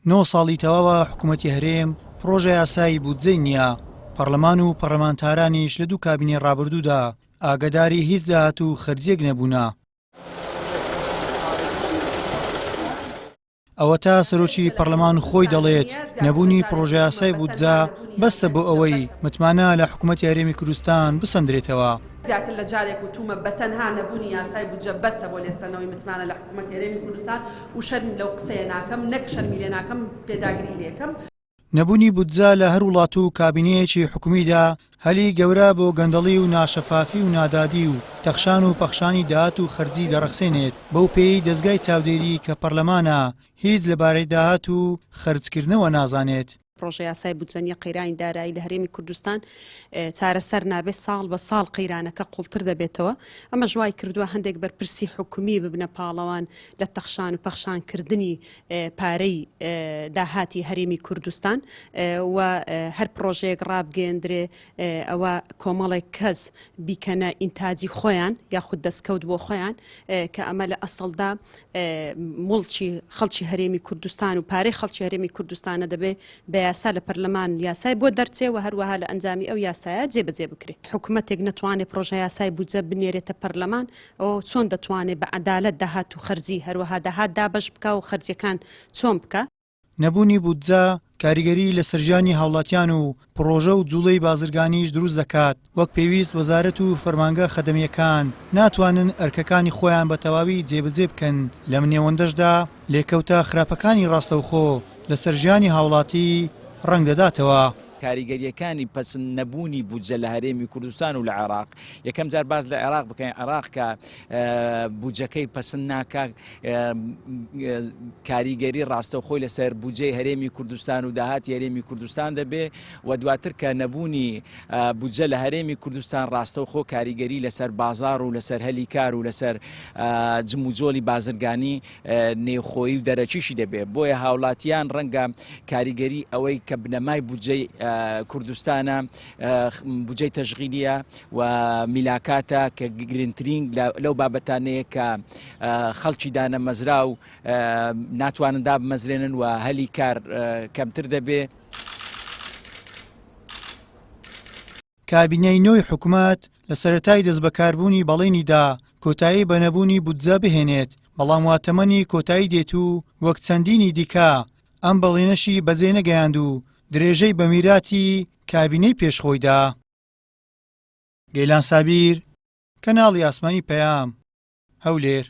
نۆ ساڵی تەواوە حکوومەتی هەرێم پڕۆژە یاسای بودجەی نییە، پەڕلەمان و پەڕلەمانتارانیش لە دوو کابینەی ڕابردوودا ئاگاداری هیچ داهات و خەرجییەک نەبوونە. ئەوەتا سەرۆکی پەڕلەمان خۆی دەڵێت نەبوونی پڕۆژەیاسای بودجە بەسە بۆ ئەوەی متمانە لە حکوومەتی هەرێمی کوردستان بسەندرێتەوە. زیاتر لە جارێک وتومە بەتەنها نەبوونی یاسای بودجە بەسە بۆ لێسەندنەوەی متمانە لە حکوومەتی هەرێمی کوردستان و شەرم لەو قسەیە ناکەم، نەک شەرمی لێ ناکەم پێداگری لێکەم. نەبوونی بودجە لە هەر وڵات و کابینەیەکی حکومیدا هەلی گەورە بۆ گەندەڵی و ناشەفافی و نادادی و تەخشان و پەخشانی داهات و خەرجی دەڕەخسێنێت، بەو پێیەی دەزگای چاودێری کە پەرلەمانە هیچ لەبارەی داهات و خەرجکردنەوە نازانێت. پڕۆژەیاسای بودجە نییە، قەیرانی دارایی لە هەرێمی کوردستان چارەسەر نابێت، ساڵ بە ساڵ قەیرانەکە قوڵتر دەبێتەوە، ئەمەش وای کردووە هەندێک بەرپرسی حکومی ببنە پاڵەوان لە تەخشان و پەخشانکردنی پارەی داهاتی هەرێمی کوردستان و هەر پڕۆژەیەک ڕابگەیەندرێ ئەوە کۆمەڵێک کەس بیکەنە ئینتاجی خۆیان یاخود دەستکەوت بۆ خۆیان کە ئەمە لە ئەسڵدا موڵکی خەڵکی هەرێمی کوردستان و پارەی خەڵکی هەرێمی کوردستانە دەبێ بە یاسا لە پەرلەمان یاسای بۆ دەرچێ و هەروەها لە ئەنجامی ئەو یاسایە جێبەجێ بکرێ. حکومەتێک نەتوانێ پڕۆژە یاسای بودجە بنێرێتە پەرلەمان ئەوە چۆن دەتوانێ بە عەدالەت داهات و خەرجی هەروەها داهات دابەش بکا و خەرجیەکان چۆن بکا؟ نەبوونی بودجە کاریگەری لەسەر ژیانی هاوڵاتیان و پڕۆژە و جوڵەی بازرگانیش دروست دەکات، وەک پێویست وەزارەت و فەرمانگە خەدەمییەکان ناتوانن ئەرکەکانی خۆیان بە تەواوی جێبەجێ بکەن، لەم نێوەندەشدا لێکەوتە خراپەکانی ڕاستەوخۆ لەسەر ژیانی هاوڵاتی ڕەنگ دەداتەوە. کاریگەرییەکانی پەسند نەبوونی بودجە لە هەرێمی کوردستان و لە عێراق، یەکەم جار باس لە عێراق بکەین، عێراق کە بودجەکەی پەسند ناکات کاریگەری ڕاستەوخۆی لەسەر بودجەی هەرێمی کوردستان و داهاتی هەرێمی کوردستان دەبێ و دواتر کە نەبوونی بودجە لە هەرێمی کوردستان ڕاستەوخۆ کاریگەری لەسەر بازار و لەسەر هەلی کار و لەسەر جموجۆلی بازرگانی نێوخۆیی و دەرەکیشی دەبێت بۆیە هاوڵاتیان ڕەنگە کاریگەری ئەوەی کە بنەمای بودجەی کوردستانە بودجەی تەشغیلیە و میلاکاتە کە گرنگترین لەو بابەتانەیە کە خەڵکی دانەمەزرا و ناتوانن دابمەزرێنن و هەلی کار کەمتر دەبێ. کابینەی نۆی حکومەت لە سەرەتای دەستبەکاربوونی بەڵێنی دا کۆتایی بە نەبوونی بودجە بهێنێت، بەڵام وا تەمەنی کۆتایی دێت و وەک چەندینی دیکە ئەم بەڵێنەشی بەجێ نەگەیاند و درێژەی بە میراتی کابینەی پێش خۆی دا. گەیلان سابیر، کەناڵی ئاسمانی پەیام، هەولێر.